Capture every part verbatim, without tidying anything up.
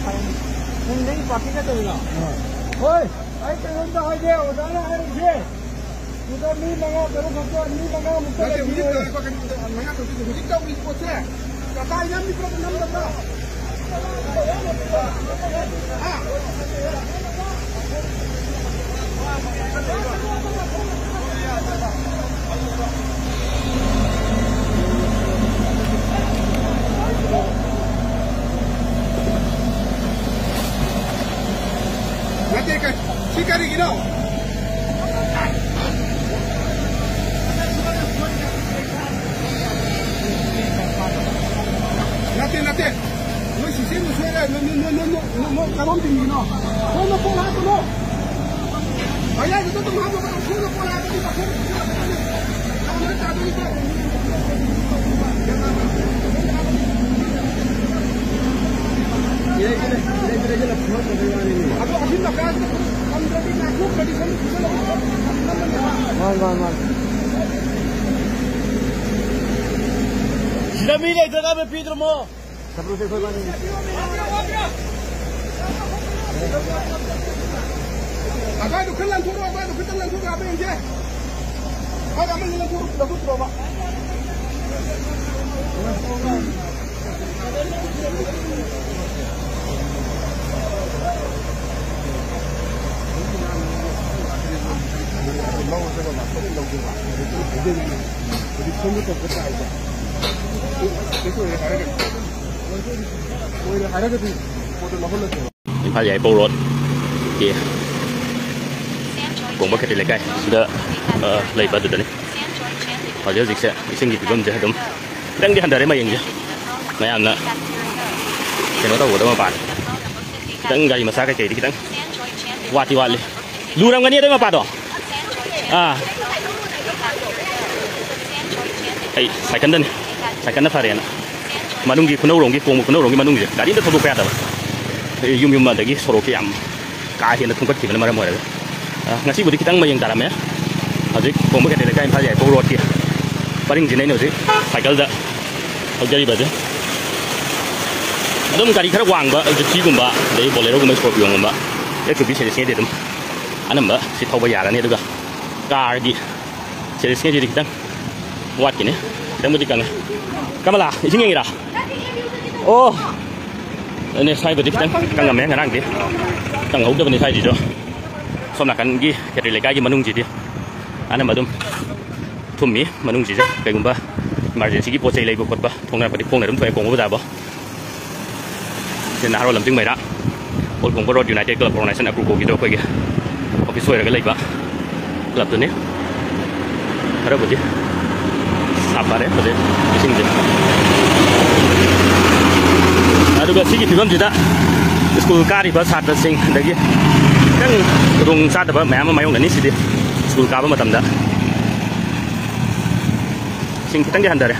ꯅꯪ, ꯅꯪ ꯄꯥꯔꯇꯤ ꯅꯠꯇꯕꯤꯗꯣ? ꯑꯥ꯫ ꯍꯣꯏ, ꯑꯩ ꯀꯩꯅꯣꯝꯇ ꯍꯥꯏꯒꯦ, ꯑꯣꯖꯥꯅ ꯍꯥꯏꯔꯤꯁꯦ꯫ ꯁꯤꯗ ꯃꯤ ꯃꯉꯥ ꯇꯔꯨꯛ ꯈꯛꯇ, ꯃꯤ ꯃꯉꯥꯃꯨꯛꯇ ꯅꯠꯇꯦ, ꯍꯧꯖꯤꯛ ꯂꯩꯔꯤꯌꯦ꯫ ꯇꯧꯔꯤꯕ ꯀꯩꯅꯣꯗꯣ, ꯃꯉꯥ ꯇꯔꯨꯛ ꯍꯧꯖꯤꯛ ꯇꯧꯔꯤ ꯄꯣꯠꯁꯦ꯫ ꯀꯀꯥ ꯅꯝꯃꯤꯕ꯭ꯔꯣ, ꯅꯝꯗꯕ꯭ꯔꯣ? ꯍꯥ? ꯅꯠꯇꯦ, ꯀ-, ꯁꯤ ꯀꯔꯤꯒꯤꯅꯣ? ꯅꯠꯇꯦ, ꯅꯠꯇꯦ꯫ ꯅꯣꯏ ꯁꯤꯁꯇꯦꯝꯗꯨ ꯁꯣꯏꯔꯦ꯫ ꯅꯣꯏ, ꯅꯣꯏ, ꯅꯣꯏ, ꯅꯣꯏ, ꯅꯣꯏ, ꯅꯣꯏ ꯀꯔꯣꯝ ꯇꯤꯝꯒꯤꯅꯣ? ꯁꯣꯝꯗ ꯄꯣꯠ ꯍꯥꯞꯄꯨꯅꯣ꯫ ꯃꯌꯥꯏꯗꯨꯗ ꯑꯗꯨꯝ ꯍꯥꯞꯄꯣ, ꯃꯇꯝ ꯁꯣꯝꯗ ꯄꯣꯠ ꯍꯥꯞꯄꯗꯤ ꯃꯈꯣꯡ ꯆꯥꯝꯃ ꯇꯥꯗꯣꯏꯅꯤꯀꯣ꯫ ꯑꯗꯣ ꯑꯁꯤ ꯃꯀꯥꯁꯤꯗ ꯊꯝꯗ꯭ꯔꯗꯤ ꯉꯥꯏꯈꯣꯛꯇ꯭ꯔꯗꯤ ꯁꯣꯝꯗ ꯄꯨꯁꯜꯂꯛꯑꯣ꯫ ꯃꯥꯅꯤ, ꯃꯥꯅꯤ, ꯃꯥꯅꯤ꯫ ꯁꯤꯗ ꯃꯤ ꯂꯩꯇ꯭ꯔꯒ ꯑꯃ ꯄꯤꯗ꯭ꯔꯃꯣ? ꯆꯠꯂꯨꯁꯦ ꯑꯩꯈꯣꯏ ꯏꯕꯥꯅꯤ꯫ ꯑꯗꯥꯏꯗꯨ ꯈꯔ ꯂꯪꯊꯣꯔꯛꯑꯣ, ꯑꯗꯥꯏꯗꯨ ꯈꯤꯇꯪ ꯂꯪꯊꯣꯛꯑꯒ ꯍꯥꯞꯄ ꯌꯦꯡꯁꯦ꯫ ꯑꯗꯥꯏꯗ ꯑꯃꯅꯤ ꯂꯪꯊꯣꯛ-, ꯂꯪꯊꯣꯛꯇ꯭ꯔꯣꯕ? ꯂꯧꯔꯁꯦꯕ, ꯂꯥꯛꯄꯗꯤ ꯂꯧꯒꯦꯕ꯫ ꯍꯧꯖꯤꯛ ꯁꯣꯝꯗ ꯇꯧꯕ ꯇꯥꯏꯗ꯫ ꯀꯩꯁꯨ ꯑꯣꯏꯔꯦ ꯍꯥꯏꯔꯒꯗꯤ, ꯑꯣꯏꯔꯦ ꯍꯥꯏꯔꯒꯗꯤ ꯄꯣꯠꯇꯣ ꯂꯧꯍꯜꯂꯁꯦꯕ꯫ ꯏꯝꯐꯥꯜ ꯌꯥꯏꯔꯤꯄꯣꯛ ꯔꯣꯗꯀꯤ ꯀꯣꯡꯕ ꯈꯦꯇ꯭ꯔꯤ ꯂꯩꯀꯥꯏ ꯁꯤꯗ, ꯑ, ꯂꯩꯕ ꯑꯗꯨꯗꯅꯤ꯫ ꯍꯧꯖꯤꯛ ꯍꯧꯖꯤꯛꯁꯦ ꯏꯁꯤꯡꯒꯤ ꯐꯤꯕꯝꯁꯦ ꯑꯗꯨꯝ ꯈꯤꯇꯪꯗꯤ ꯍꯟꯊꯔꯦ ꯃꯌꯦꯡꯁꯦ꯫ ꯃꯌꯥꯝꯅ ꯀꯩꯅꯣ ꯇꯧꯒꯗꯕ ꯃꯄꯥꯅꯤ꯫ ꯈꯤꯇꯪ ꯒꯥꯔꯤ ꯃꯆꯥ ꯀꯩꯀꯩꯗꯤ ꯈꯤꯇꯪ ꯋꯥꯠꯇꯤ ꯋꯥꯠꯂꯤ꯫ ꯂꯨꯔꯝꯒꯅꯤ ꯑꯗꯨꯏ ꯃꯄꯥꯗꯣ꯫ ꯑꯥ꯫ ꯑꯩ ꯁꯥꯏꯀꯜꯗꯅꯤ꯫ ꯁꯥꯏꯀꯜꯅ ꯐꯔꯦꯅ꯫ ꯃꯅꯨꯡꯒꯤ ꯈꯨꯅꯧꯔꯣꯝꯒꯤ, ꯀꯣꯡꯕ ꯈꯨꯅꯧꯔꯣꯝꯒꯤ ꯃꯅꯨꯡꯁꯦ ꯒꯥꯔꯤ ꯑꯝꯇ ꯊꯧꯗꯣꯛꯄ ꯌꯥꯗꯕ꯫ ꯑꯩ ꯌꯨꯝ ꯌꯨꯝ ꯑꯗꯒꯤ ꯁꯣꯔꯣꯛꯁꯦ ꯌꯥꯝ ꯀꯥ ꯍꯦꯟꯅ ꯊꯨꯝꯒꯠꯈꯤꯕꯅ ꯃꯔꯝ ꯑꯣꯏꯔꯒ꯫ ꯑ, ꯉꯁꯤꯕꯨꯗꯤ ꯈꯤꯇꯪ ꯃꯌꯦꯡ ꯇꯥꯔꯝꯃꯦ꯫ ꯍꯧꯖꯤꯛ ꯀꯣꯡꯕ ꯈꯦꯇ꯭ꯔꯤ ꯂꯩꯀꯥꯏ, ꯏꯝꯐꯥꯜ ꯌꯥꯏꯔꯤꯄꯣꯛ ꯔꯣꯗꯀꯤ ꯄꯔꯤꯡꯁꯤꯅ ꯑꯩꯅ ꯍꯧꯖꯤꯛ ꯁꯥꯏꯀꯜꯗ ꯊꯧꯖꯔꯤꯕꯁꯦ꯫ ꯑꯗꯨꯝ ꯒꯥꯔꯤ ꯈꯔ ꯋꯥꯡꯕ, ꯖꯤꯞꯁꯤꯒꯨꯝꯕ, ꯑꯗꯩ ꯕꯣꯂꯦꯔꯣꯒꯨꯝꯕ, ꯁ꯭ꯀꯣꯔꯄꯤꯌꯣꯒꯨꯝꯕ, ꯑꯦꯛꯁ ꯌꯨ ꯚꯤ ꯁꯦꯔꯤꯁꯉꯩꯗꯤ ꯑꯗꯨꯝ ꯑꯅꯝꯕ ꯁꯤ ꯊꯧꯕ ꯌꯥꯔꯅꯤ꯫ ꯑꯗꯨꯒ ꯀꯥꯔꯒꯤ ꯁꯦꯔꯤꯁꯉꯩꯁꯤꯗꯤ ꯈꯤꯇꯪ ꯋꯥꯠꯈꯤꯅꯤ, ꯈꯤꯇꯪꯕꯨꯗꯤ ꯀꯪꯉꯦ꯫ ꯀꯃꯂꯥ, ꯏꯁꯤꯡ ꯌꯦꯡꯉꯤꯔꯥ? ꯑꯣ, ꯑꯗꯨꯅꯦ, ꯁ꯭ꯋꯥꯏꯕꯨꯗꯤ ꯈꯤꯇꯪ ꯀꯪꯉꯝꯃꯦ ꯉꯔꯥꯡꯗꯤ, ꯀꯪꯍꯧꯗꯕꯅꯤ ꯁ꯭ꯋꯥꯏꯁꯤꯁꯨ꯫ ꯁꯣꯝ ꯅꯥꯀꯟꯒꯤ ꯈꯦꯇ꯭ꯔꯤ ꯂꯩꯀꯥꯏꯒꯤ ꯃꯅꯨꯡꯁꯤꯗꯤ ꯑꯅꯝꯕ ꯑꯗꯨꯝ ꯊꯨꯝꯃꯤ꯫ ꯃꯅꯨꯡꯁꯤꯁꯨ ꯀꯩꯒꯨꯝꯕ ꯏꯃꯥꯔꯖꯦꯟꯁꯤꯒꯤ ꯄꯣꯠ ꯆꯩ ꯂꯩꯕ ꯈꯣꯠꯄ ꯊꯣꯛꯅꯔꯛꯄꯗꯤ ꯈꯣꯡꯅ ꯑꯗꯨꯝ ꯊꯣꯛꯑꯦ, ꯀꯣꯡꯕ ꯕꯖꯥꯔꯐꯥꯎ꯫ ꯁꯤ ꯅꯍꯥꯔꯣꯜ ꯂꯝꯖꯤꯡ ꯃꯩꯔꯥ, all Kongba road united club organization, ꯑꯀ꯭ꯔꯨꯀꯣꯒꯤꯗꯣ ꯑꯩꯈꯣꯏꯒꯤ ꯑꯣꯐꯤꯁ ꯑꯣꯏꯔꯒ ꯂꯩꯕ ꯀ꯭ꯂꯕꯇꯨꯅꯤ꯫ ꯈꯔꯕꯨꯗꯤ ꯁꯥꯐꯔꯦ ꯍꯧꯖꯤꯛ ꯏꯁꯤꯡꯁꯦ꯫ ꯑꯗꯨꯒ ꯁꯤꯒꯤ ꯐꯤꯕꯝꯁꯤꯗ ꯁ꯭ꯀꯨꯜ ꯀꯥꯔꯤꯕ ꯁꯥꯇ꯭ꯔꯁꯤꯡ, ꯑꯗꯒꯤ ꯈꯤꯇꯪ ꯈꯨꯗꯣꯡ ꯆꯥꯗꯕ ꯃꯌꯥꯝ ꯑꯃ ꯃꯥꯌꯣꯛꯅꯅꯤ꯫ ꯁꯤꯗꯤ ꯁ꯭ꯀꯨꯜ ꯀꯥꯕ ꯃꯇꯝꯗ ꯏꯁꯤꯡ ꯈꯤꯇꯪꯗꯤ ꯍꯟꯊꯔꯦ꯫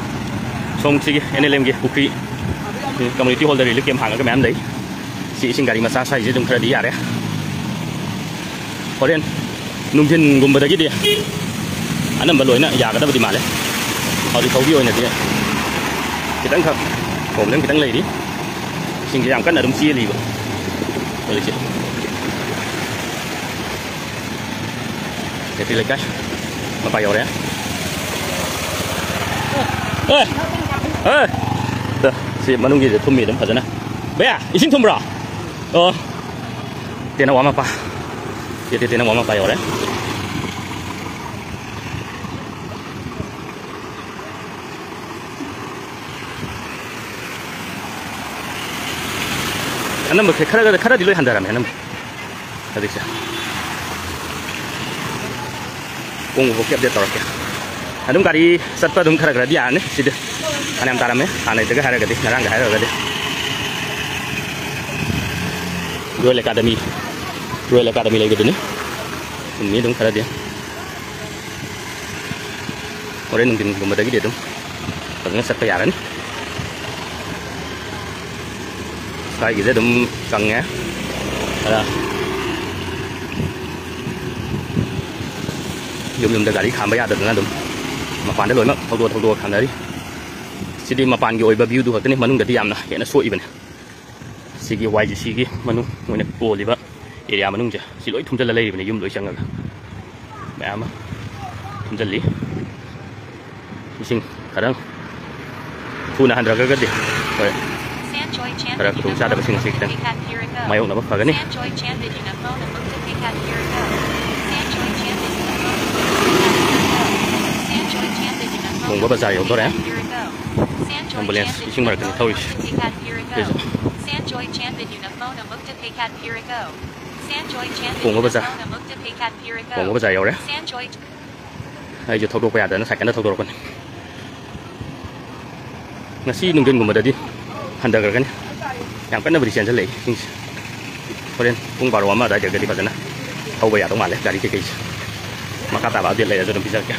ꯁꯣꯝ ꯁꯤꯒꯤ ꯑꯦꯟ ꯑꯦꯜ ꯑꯦꯝꯒꯤ ꯄꯨꯈ꯭ꯔꯤ, ꯀꯝꯃ꯭ꯌꯨꯅꯤꯇꯤ ꯍꯣꯜꯗ ꯔꯤꯂꯤꯐ ꯀꯦꯝꯞ ꯍꯥꯡꯉꯒ ꯃꯌꯥꯝ ꯂꯩ꯫ ꯁꯤ ꯏꯁꯤꯡ ꯒꯥꯔꯤ ꯃꯆꯥ ꯁ꯭ꯋꯥꯏꯁꯦ ꯑꯗꯨꯝ ꯈꯔꯗꯤ ꯌꯥꯔꯦ꯫ ꯍꯣꯔꯦꯟ ꯅꯨꯡꯊꯤꯟꯒꯨꯝꯕꯗꯒꯤꯗꯤ ꯑꯅꯝꯕ ꯂꯣꯏꯅ ꯌꯥꯒꯗꯕꯗꯤ ꯃꯥꯜꯂꯦ꯫ ꯍꯧꯖꯤꯛ ꯐꯥꯎꯒꯤ ꯑꯣꯏꯅꯗꯤ ꯈꯤꯇꯪꯈꯛ ꯄ꯭ꯔꯣꯕ꯭ꯂꯦꯝ ꯈꯤꯇꯪ ꯂꯩꯔꯤ꯫ ꯏꯁꯤꯡꯁꯦ ꯌꯥꯝ ꯀꯟꯅ ꯑꯗꯨꯝ ꯆꯦꯜꯂꯤꯕ ꯍꯧꯖꯤꯛꯁꯦ꯫ ꯈꯦꯇ꯭ꯔꯤ ꯂꯩꯀꯥꯏ ꯃꯄꯥ ꯌꯧꯔꯦ꯫ ꯑꯦ! ꯑꯦ! ꯁꯤ ꯃꯅꯨꯡꯒꯤꯁꯦ ꯊꯨꯝꯃꯤ ꯑꯗꯨꯝ ꯐꯖꯅ꯫ ꯚꯩꯌꯥ, ꯏꯁꯤꯡ ꯊꯨꯝꯕ꯭ꯔꯣ? ꯑꯣ, ꯇꯦꯅꯋꯥ ꯃꯄꯥ꯫ ꯇꯦ-, ꯇꯦ-, ꯇꯦꯅꯋꯥ ꯃꯄꯥ ꯌꯧꯔꯦ꯫ ꯑꯅꯝꯕ ꯈꯔ, ꯈꯔ, ꯈꯔꯗꯤ ꯂꯣꯏ ꯍꯟꯊꯔꯝꯃꯦ ꯑꯅꯝꯕ꯫ ꯍꯧꯖꯤꯛꯁꯦ ꯀꯣꯡꯕꯐꯥꯎꯀꯤ ꯑꯞꯗꯦꯠ ꯇꯧꯔꯛꯀꯦ꯫ ꯑꯗꯨꯝ ꯒꯥꯔꯤ ꯆꯠꯄ ꯑꯗꯨꯝ ꯈꯔ ꯈꯔꯗꯤ ꯌꯥꯔꯅꯤ ꯁꯤꯗꯤ꯫ ꯐꯅꯌꯥꯝ ꯇꯥꯔꯝꯃꯦ ꯍꯥꯟꯅꯩꯗꯒ ꯍꯥꯏꯔꯒꯗꯤ, ꯉꯔꯥꯡꯒ ꯍꯥꯏꯔꯨꯔꯒꯗꯤ꯫ ꯔꯣꯌꯦꯜ ꯑꯦꯀꯥꯗꯃꯤ, ꯔꯣꯌꯦꯜ ꯑꯦꯀꯥꯗꯃꯤ ꯂꯩꯕꯗꯨꯅꯤ꯫ ꯁꯨꯝ ꯃꯤ ꯑꯗꯨꯝ ꯈꯔꯗꯤ꯫ ꯍꯣꯔꯦꯟ ꯅꯨꯡꯊꯤꯟꯒꯨꯝꯕꯗꯒꯤꯗꯤ ꯑꯗꯨꯝ ꯐꯖꯅ ꯆꯠꯄ ꯌꯥꯔꯅꯤ꯫ ꯁ꯭ꯋꯥꯏꯒꯤꯁꯦ ꯑꯗꯨꯝ ꯀꯪꯉꯦ ꯈꯔ꯫ ꯌꯨꯝ ꯌꯨꯝꯗ ꯒꯥꯔꯤ ꯈꯥꯝꯕ ꯌꯥꯗꯗꯅ ꯑꯗꯨꯝ ꯃꯄꯥꯟꯗ ꯂꯣꯏꯅꯃꯛ ꯊꯧꯗꯣꯛ ꯊꯧꯗꯣꯛ ꯈꯥꯝꯅꯔꯤ꯫ ꯁꯤꯗꯤ ꯃꯄꯥꯟꯒꯤ ꯑꯣꯏꯕ ꯚ꯭ꯌꯨꯗꯨ ꯈꯛꯇꯅꯤ, ꯃꯅꯨꯡꯗꯗꯤ ꯌꯥꯝꯅ ꯍꯦꯟꯅ ꯁꯣꯛꯏꯕꯅꯤ꯫ ꯁꯤꯒꯤ ꯋꯥꯏ ꯖꯤ ꯁꯤꯒꯤ ꯃꯅꯨꯡ ꯃꯣꯏꯅ ꯀꯣꯜꯂꯤꯕ ꯑꯦꯔꯤꯌꯥ ꯃꯅꯨꯡꯁꯦ ꯁꯤ ꯂꯣꯏ ꯊꯨꯝꯖꯤꯜꯂ ꯂꯩꯔꯤꯕꯅꯤ, ꯌꯨꯝ ꯂꯣꯏ ꯆꯪꯉꯒ ꯃꯌꯥꯝ ꯑꯃ ꯊꯨꯝꯖꯤꯜꯂꯤ꯫ ꯏꯁꯤꯡ ꯈꯔ ꯊꯨꯅ ꯍꯟꯊꯔꯒꯗꯤ ꯍꯣꯏ, ꯈꯔ ꯈꯨꯗꯣꯡ ꯆꯥꯗꯕꯁꯤꯡ ꯑꯁꯤ ꯈꯤꯇꯪ ꯃꯥꯌꯣꯛꯅꯕ ꯐꯒꯅꯤ꯫ ꯀꯣꯡꯕ ꯕꯖꯥꯔ ꯌꯧꯗꯣꯔꯦ꯫ ꯑꯦꯝꯕꯨꯂꯦꯟꯁ ꯏꯁꯤꯡ ꯃꯔꯛꯇꯅꯤ ꯊꯧꯔꯤꯁꯦ꯫ ꯁꯤꯁꯨ ꯀꯣꯡꯕ ꯕꯖꯥꯔ, ꯀꯣꯡꯕ ꯕꯖꯥꯔ ꯌꯧꯔꯦ꯫ ꯑꯩꯁꯨ ꯊꯧꯗꯣꯛꯄ ꯌꯥꯗꯅ ꯁꯥꯏꯀꯜꯗ ꯊꯧꯗꯣꯔꯛꯄꯅꯤ꯫ ꯉꯁꯤ ꯅꯨꯡꯊꯤꯟꯒꯨꯝꯕꯗꯗꯤ ꯍꯟꯊꯈ꯭ꯔꯒꯅꯤ꯫ ꯌꯥꯝ ꯀꯟꯅꯕꯨꯗꯤ ꯆꯦꯟꯁꯤꯜꯂꯛꯏ ꯏꯁꯤꯡꯁꯦ꯫ ꯍꯣꯔꯦꯟ ꯄꯨꯡ ꯕꯥꯔꯣ ꯑꯃ ꯑꯗꯨꯋꯥꯏꯗꯒꯗꯤ ꯐꯖꯅ ꯊꯧꯕ ꯌꯥꯗꯧ ꯃꯥꯜꯂꯦ ꯒꯥꯔꯤ ꯀꯩꯀꯩꯁꯦ꯫ ꯃꯈꯥ ꯇꯥꯕ ꯑꯞꯗꯦꯠ ꯂꯩꯔꯁꯨ ꯑꯗꯨꯝ ꯄꯤꯖꯔꯛꯀꯦ꯫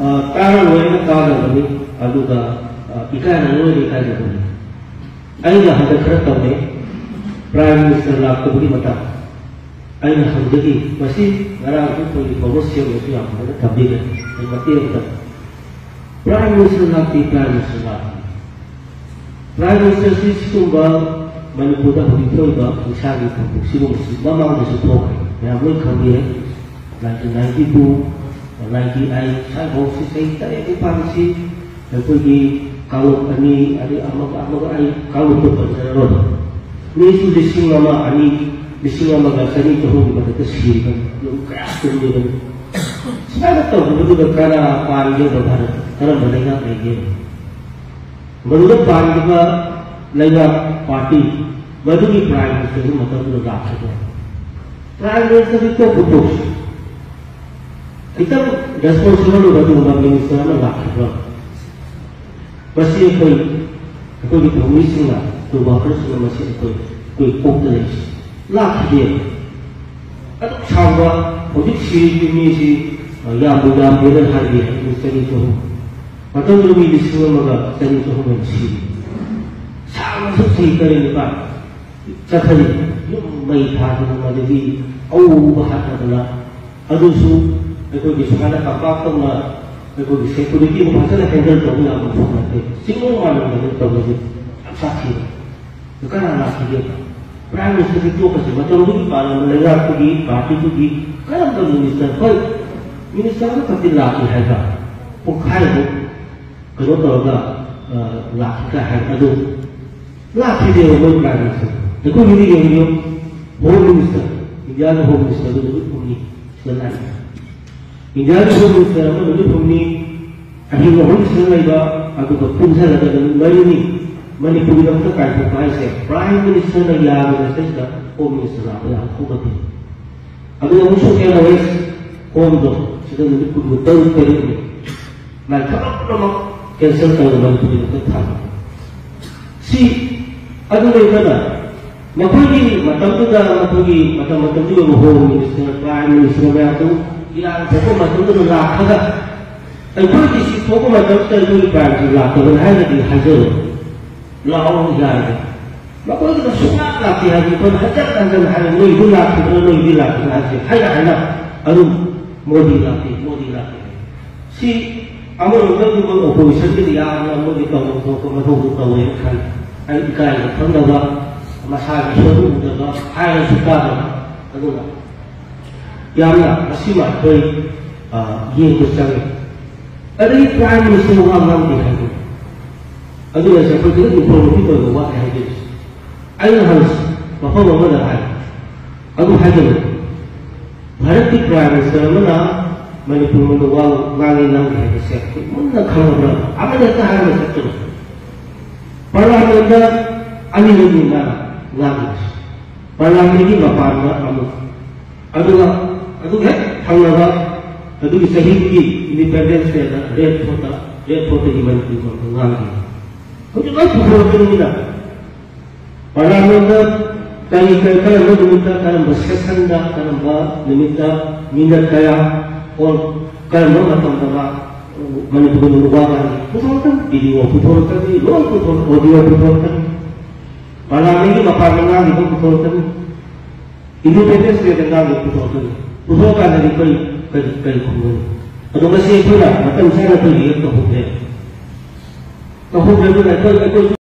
ꯑ, ꯇꯥꯔ ꯂꯣꯏꯅ ꯇꯥꯗꯕꯅꯤ, ꯑꯗꯨꯒ, ꯑ, ꯏꯀꯥꯏꯅ ꯂꯣꯏꯅ ꯏꯀꯥꯏꯗꯕꯅꯤ꯫ ꯑꯩꯅ ꯍꯟꯗꯛ ꯈꯔ ꯇꯧꯔꯦ, ꯄ꯭ꯔꯥꯏꯝ ꯃꯤꯅꯤꯁꯇꯔ ꯂꯥꯛꯇꯕꯒꯤ ꯃꯇꯥꯡ꯫ ꯑꯩꯅ ꯍꯪꯖꯈꯤ, ꯃꯁꯤ ꯉꯔꯥꯡꯁꯨ ꯑꯩꯈꯣꯏꯒꯤ ꯐꯣꯔꯃꯔ ꯁꯤ ꯑꯦꯝ ꯑꯣꯁꯨ ꯌꯥꯝ ꯐꯖꯅ ꯊꯝꯕꯤꯔꯦ꯫ ꯑꯩ ꯃꯇꯦꯛ ꯑꯃꯇ, ꯄ꯭ꯔꯥꯏꯝ ꯃꯤꯅꯤꯁꯇꯔ ꯂꯥꯛꯇꯦ, ꯄ꯭ꯔꯥꯏꯝ ꯃꯤꯅꯤꯁꯇꯔ ꯂꯥꯛꯇꯦ꯫ ꯄ꯭ꯔꯥꯏꯝ ꯃꯤꯅꯤꯁꯇꯔꯁꯤ ꯁꯤꯒꯨꯝꯕ ꯃꯅꯤꯄꯨꯔꯗ ꯍꯧꯖꯤꯛ ꯊꯣꯛꯏꯕ ꯍꯤꯡꯁꯥꯒꯤ ꯊꯧꯗꯣꯛ ꯁꯤꯒꯨꯝꯕꯁꯤ ꯃꯃꯥꯡꯗꯁꯨ ꯊꯣꯛꯈ꯭ꯔꯦ, ꯃꯌꯥꯝ ꯂꯣꯏ ꯈꯪꯕꯤꯔꯦ꯫ Nineteen ninety two, ninety eight, ꯁ꯭ꯋꯥꯏꯐꯥꯎꯁꯤ ꯆꯍꯤ ꯇꯔꯦꯠ ꯅꯤꯄꯥꯜꯁꯤ ꯑꯩꯈꯣꯏꯒꯤ ꯀꯥꯡꯂꯨꯞ ꯑꯅꯤ, ꯑꯗꯩ ꯑꯃꯒ ꯑꯃꯒ ꯑꯩ ꯀꯥꯡꯂꯨꯞꯇ ꯄꯟꯖꯔꯔꯣꯏ꯫ ꯃꯤꯁꯨ ꯂꯤꯁꯤꯡ ꯑꯃ, ꯑꯅꯤ, ꯂꯤꯁꯤꯡ ꯑꯃꯒ ꯆꯅꯤ ꯆꯍꯨꯝꯒꯤ ꯃꯊꯛꯇ ꯁꯤꯔꯤꯕꯅꯤ, ꯌꯨꯝ ꯀꯌꯥ ꯇꯨꯝꯂꯤꯕꯅꯤ꯫ ꯁꯨꯃꯥꯏꯅ ꯇꯧꯈꯤꯕꯗꯨꯗ ꯀꯅꯥ ꯄꯥꯟꯒꯦꯕ ꯚꯥꯔꯠꯇ? ꯀꯔꯝꯕ ꯂꯩꯉꯥꯛ ꯂꯩꯒꯦ? ꯃꯗꯨꯗ ꯄꯥꯟꯈꯤꯕ ꯂꯩꯉꯥꯛ ꯄꯥꯔꯇꯤ ꯃꯗꯨꯒꯤ ꯄ꯭ꯔꯥꯏꯝ ꯃꯤꯅꯤꯁꯇꯔꯗꯨ ꯃꯇꯝꯗꯨꯗ ꯂꯥꯛꯈꯤꯗ꯭ꯔꯦ꯫ ꯄ꯭ꯔꯥꯏꯝ ꯃꯤꯅꯤꯁꯇꯔꯗꯤ ꯇꯣꯛꯄꯨ ꯇꯣꯛꯁꯤ, ꯈꯤꯇꯪ ꯔꯦꯁꯄꯣꯟꯁꯤꯕꯜ ꯑꯣꯏꯕ ꯑꯗꯨꯒꯨꯝꯕ ꯃꯤꯅꯤꯁꯇꯔ ꯑꯃ ꯂꯥꯛꯈꯤꯗ꯭ꯔꯣ? ꯃꯁꯤ ꯑꯩꯈꯣꯏ, ꯑꯩꯈꯣꯏꯒꯤ ꯐꯦꯃꯤꯂꯤꯁꯤꯡꯅ, ꯑꯩꯈꯣꯏ ꯋꯥꯔꯀꯔꯁꯤꯡꯅ ꯃꯁꯤ ꯑꯩꯈꯣꯏ, ꯑꯩꯈꯣꯏ ꯀꯣꯛꯇ ꯂꯩꯁꯤ꯫ ꯂꯥꯛꯈꯤꯗꯦ꯫ ꯑꯗꯨꯛ ꯁꯥꯡꯕ, ꯍꯧꯖꯤꯛ ꯁꯤꯔꯤꯕ ꯃꯤꯁꯤ, ꯑ, ꯌꯥꯝꯕꯨ ꯌꯥꯝꯗꯦꯅ ꯍꯥꯏꯕꯤ, ꯍꯥꯏꯕꯗꯤ ꯆꯅꯤ ꯆꯍꯨꯝ꯫ ꯃꯇꯝꯗꯨꯗ ꯃꯤ ꯂꯤꯁꯤꯡ ꯑꯃꯒ ꯆꯅꯤ ꯆꯍꯨꯝ ꯍꯦꯟꯅ ꯁꯤꯔꯤ꯫ ꯁꯥꯡꯅꯁꯨ ꯆꯍꯤ ꯇꯔꯦꯠ ꯅꯤꯄꯥꯜ ꯆꯠꯊꯔꯤ꯫ ꯌꯨꯝ ꯃꯩ ꯊꯥꯗꯅ, ꯃꯗꯨꯗꯤ ꯑꯎꯕ ꯍꯥꯠꯅꯗꯅ, ꯑꯗꯨꯁꯨ ꯑꯩꯈꯣꯏꯒꯤ ꯁꯨꯃꯥꯏꯅ ꯇꯝꯄꯥꯛ ꯇꯧꯅ ꯑꯩꯈꯣꯏꯒꯤ ꯁꯦꯀ꯭ꯌꯨꯔꯤꯇꯤꯕꯨ ꯐꯖꯅ ꯍꯦꯟꯗꯜ ꯇꯧꯕ ꯌꯥꯕ ꯃꯐꯝ ꯅꯠꯇꯦ꯫ ꯆꯤꯡꯅꯨꯡ ꯃꯥꯂꯦꯝꯗ ꯇꯧꯕꯁꯦ ꯌꯥꯝ ꯁꯥꯊꯤꯕ꯫ ꯑꯗꯨ ꯀꯅꯥ ꯂꯥꯛꯈꯤꯒꯦ? ꯄ꯭ꯔꯥꯏꯝ ꯃꯤꯅꯤꯁꯇꯔꯒꯤ ꯇꯣꯛꯈ꯭ꯔꯁꯦ, ꯃꯇꯝꯗꯨꯒꯤ ꯄꯥꯜꯂꯝꯕ ꯂꯩꯉꯥꯛꯇꯨꯒꯤ, ꯄꯥꯔꯇꯤꯗꯨꯒꯤ ꯀꯔꯝꯕ ꯃꯤꯅꯤꯁꯇꯔ? ꯍꯣꯏ, ꯃꯤꯅꯤꯁꯇꯔ ꯑꯃꯈꯛꯇꯤ ꯂꯥꯛꯈꯤ ꯍꯥꯏꯕ, ꯄꯨꯡꯈꯥꯏꯃꯨꯛ ꯀꯩꯅꯣ ꯇꯧꯔꯒ, ꯑ, ꯂꯥꯛꯈꯤ ꯀꯥꯏ ꯍꯥꯏꯕ ꯑꯗꯨ ꯂꯥꯛꯈꯤꯗꯦꯕ ꯃꯣꯏ ꯄ꯭ꯔꯥꯏꯝ ꯃꯤꯅꯤꯁꯇꯔ꯫ ꯑꯩꯈꯣꯏꯒꯤꯗꯤ ꯌꯦꯡꯕꯤꯌꯨ, ꯍꯣꯝ ꯃꯤꯅꯤꯁꯇꯔ, ꯏꯟꯗꯤꯌꯥꯒꯤ ꯍꯣꯝ ꯃꯤꯅꯤꯁꯇꯔꯗꯨ ꯅꯨꯃꯤꯠ ꯍꯨꯝꯅꯤ ꯁꯤꯗ ꯂꯥꯛꯏ꯫ ꯏꯟꯗꯤꯌꯥꯒꯤ ꯍꯣꯝ ꯃꯤꯅꯤꯁꯇꯔ ꯑꯃ ꯅꯨꯃꯤꯠ ꯍꯨꯝꯅꯤ, ꯑꯍꯤꯡ ꯑꯍꯨꯝ ꯁꯤꯗ ꯂꯩꯕ, ꯑꯗꯨꯒ ꯄꯨꯟꯁꯤꯜꯂꯒ ꯅꯨꯃꯤꯠ ꯃꯔꯤꯅꯤ ꯃꯅꯤꯄꯨꯔꯒꯤꯗꯃꯛꯇ ꯀꯥꯏꯊꯣꯛꯄ ꯍꯥꯏꯁꯦ, ꯄ꯭ꯔꯥꯏꯝ ꯃꯤꯅꯤꯁꯇꯔꯅ ꯌꯥꯗꯕ ꯁꯤꯗꯩꯁꯤꯗ ꯍꯣꯝ ꯃꯤꯅꯤꯁꯇꯔ ꯂꯥꯛꯄ ꯌꯥꯕ ꯈꯣꯡꯒꯠꯇꯦ꯫ ꯑꯗꯨꯒ ꯑꯃꯨꯛꯁꯨ ꯑꯦꯟ ꯑꯣ ꯑꯦꯁ ꯍꯣꯝꯗꯣ ꯁꯤꯗ ꯅꯨꯃꯤꯠ ꯀꯨꯟꯃꯨꯛ ꯇꯔꯨꯛ ꯇꯔꯦꯠꯅꯤ꯫ ꯂꯥꯏ ꯊꯕꯛ ꯄꯨꯝꯅꯃꯛ ꯀꯦꯟꯁꯦꯜ ꯇꯧꯔꯒ ꯃꯅꯤꯄꯨꯔꯒꯤꯗꯃꯛꯇ ꯊꯝꯃꯤ꯫ ꯁꯤ ꯑꯗꯨ ꯂꯩꯇꯅ ꯃꯈꯣꯏꯒꯤ ꯃꯇꯝꯗꯨꯗ ꯃꯈꯣꯏꯒꯤ ꯃꯇꯝ ꯃꯇꯝꯗꯨꯒꯤ ꯑꯣꯏꯕ ꯍꯣꯝ ꯃꯤꯅꯤꯁꯇꯔ, ꯄ꯭ꯔꯥꯏꯝ ꯃꯤꯅꯤꯁꯇꯔ ꯃꯌꯥꯝꯗꯨ ꯏꯔꯥꯡ ꯊꯣꯛꯄ ꯃꯇꯝꯗꯨꯗ ꯂꯥꯛꯂꯒ ꯑꯩꯈꯣꯏꯒꯤ ꯁꯤ ꯊꯣꯛꯄ ꯃꯇꯝꯗ ꯑꯩꯈꯣꯏꯒꯤ ꯄ꯭ꯔꯥꯏꯝꯁꯤ ꯂꯥꯛꯇꯕꯅꯤ ꯍꯥꯏꯅꯗꯤ ꯍꯥꯏꯖꯔꯣꯏ꯫ ꯂꯥꯛꯑꯣ ꯌꯥꯔꯦ꯫ ꯃꯈꯣꯏꯗꯨꯅ ꯁꯨꯡꯂꯥꯛ ꯂꯥꯛꯇꯦ ꯍꯥꯏꯕꯗꯤ ꯑꯩꯈꯣꯏꯅ ꯍꯟꯖꯟ ꯍꯟꯖꯟ ꯍꯥꯏ, "ꯅꯣꯏꯗꯤ ꯂꯥꯛꯈꯤꯕ꯭ꯔꯥ, ꯅꯣꯏꯗꯤ ꯂꯥꯛꯈꯤꯕ꯭ꯔꯥ?" ꯍꯥꯏꯁꯦ ꯍꯥꯏꯅ ꯍꯥꯏꯅ ꯑꯗꯨꯝ "ꯃꯣꯗꯤ ꯂꯥꯛꯇꯦ, ꯃꯣꯗꯤ ꯂꯥꯛꯇꯦ" ꯍꯥꯏ꯫ ꯁꯤ ꯑꯃꯔꯣꯝꯗ ꯑꯗꯨꯝ ꯑꯣꯄꯣꯖꯤꯁꯟꯒꯤꯗꯤ ꯌꯥꯝꯅ ꯃꯣꯏꯒꯤ ꯇꯧꯐꯝ ꯊꯣꯛꯄ ꯃꯊꯧꯗꯨ ꯇꯧꯋꯦꯅ ꯈꯜꯂꯤ꯫ ꯑꯩ ꯏꯀꯥꯏꯕ ꯈꯪꯗꯕ, ꯃꯁꯥꯒꯤ ꯁꯣꯏꯕ ꯎꯗꯕ, ꯍꯥꯏꯔꯁꯨ ꯇꯥꯗꯕ, ꯑꯗꯨꯅ ꯌꯥꯝꯅ ꯃꯁꯤꯃ ꯑꯩꯈꯣꯏ, ꯑ, ꯌꯦꯡꯕ ꯆꯪꯉꯤ꯫ ꯑꯗꯒꯤ ꯄ꯭ꯔꯥꯏꯝ ꯃꯤꯅꯤꯁꯇꯔ ꯋꯥ ꯉꯥꯡꯗꯦ ꯍꯥꯏꯕ꯫ ꯑꯗꯨꯅ ꯑꯩꯈꯣꯏ ꯈꯤꯇꯪ ꯏꯟꯐꯣꯔꯃꯦꯇꯤꯚ ꯑꯣꯏꯕ ꯋꯥꯠꯂꯦ ꯍꯥꯏꯖꯔꯤꯁꯦ꯫ ꯑꯩꯅ ꯍꯥꯟꯅ ꯃꯐꯝ ꯑꯃꯗ ꯍꯥꯏ, ꯑꯗꯨ ꯍꯥꯏꯖꯕꯅꯤ꯫ ꯚꯥꯔꯠꯀꯤ ꯄ꯭ꯔꯥꯏꯝ ꯃꯤꯅꯤꯁꯇꯔ ꯑꯃꯅ ꯃꯅꯤꯄꯨꯔ ꯂꯣꯟꯗ ꯋꯥ ꯉꯥꯡꯉꯤ ꯉꯥꯡꯗꯦ ꯍꯥꯏꯕꯁꯦ ꯑꯩꯈꯣꯏ ꯃꯨꯟꯅ ꯈꯪꯉꯕ꯭ꯔꯥ? ꯑꯃꯅ ꯍꯦꯛꯇ ꯍꯥꯏꯔꯒ ꯆꯠꯇꯅ ꯄꯥꯔꯂꯥꯃꯦꯟꯗ ꯑꯅꯤꯔꯛꯅꯤ ꯃꯥꯅ ꯉꯥꯡꯉꯤꯁꯦ꯫ ꯄꯥꯔꯂꯥꯃꯦꯟꯒꯤ ꯃꯄꯥꯟꯗ ꯑꯃꯨꯛ, ꯑꯗꯨꯒ ꯑꯗꯨꯒ ꯍꯦꯛ ꯊꯪꯅꯕ ꯑꯗꯨꯒꯤ ꯆꯍꯤꯗꯨꯒꯤ ꯏꯟꯗꯤꯄꯦꯟꯗꯦꯟꯁ ꯗꯦꯗ ꯔꯦꯠ ꯐꯣꯔꯠꯇ, ꯔꯦꯠ ꯐꯣꯔꯠꯇꯒꯤ ꯃꯅꯤꯄꯨꯔ ꯂꯣꯟꯗ ꯉꯥꯡꯈꯤ꯫ ꯍꯧꯖꯤꯛ ꯂꯣꯏ ꯄꯨꯊꯣꯔꯛꯄꯅꯤꯅ ꯄꯥꯔꯂꯥꯃꯦꯟꯗ ꯀꯔꯤ, ꯀꯔꯤ, ꯀꯔꯝꯕ ꯅꯨꯃꯤꯠꯇ, ꯀꯔꯝꯕ ꯁꯦꯁꯟꯗ, ꯀꯔꯝꯕ ꯅꯨꯃꯤꯠꯇ, ꯃꯤꯅꯠ ꯀꯌꯥ, ꯑꯣꯔ ꯀꯔꯝꯕ ꯃꯇꯝꯗ ꯃꯥ ꯃꯅꯤꯄꯨꯔ ꯂꯣꯟꯗ ꯋꯥ ꯉꯥꯡꯈꯤ ꯄꯨꯊꯣꯔꯛꯀꯅꯤ, ꯚꯤꯗꯤꯑꯣ ꯄꯨꯊꯣꯔꯛꯀꯅꯤ, ꯂꯣꯏ ꯄꯨꯊꯣꯔꯛ-, ꯑꯣꯗꯤꯑꯣ ꯄꯨꯊꯣꯔꯛꯀꯅꯤ, ꯄꯥꯔꯂꯥꯃꯦꯟꯒꯤ ꯃꯄꯥꯟꯗ ꯉꯥꯡꯈꯤꯕ ꯄꯨꯊꯣꯔꯛꯀꯅꯤ, ꯏꯟꯗꯤꯄꯦꯟꯗꯦꯟꯁ ꯗꯦꯗ ꯉꯥꯡꯈꯤꯕ ꯄꯨꯊꯣꯔꯛꯀꯅꯤ꯫ ꯄꯨꯊꯣꯛꯑꯀꯥꯟꯗꯗꯤ ꯑꯩꯈꯣꯏ ꯀꯔꯤ, ꯀꯔꯤ ꯈꯨꯝꯒꯅꯤ? ꯑꯗꯣ ꯉꯁꯤ ꯑꯩꯈꯣꯏꯅ ꯃꯇꯝ ꯆꯥꯅ ꯑꯩꯈꯣꯏꯒꯤ ꯀꯧꯍꯧꯗꯦ꯫ ꯀꯧꯍꯧꯗ꯭ꯔꯕꯅꯤꯅ ꯑꯩꯈꯣꯏ, ꯑꯩꯈꯣꯏ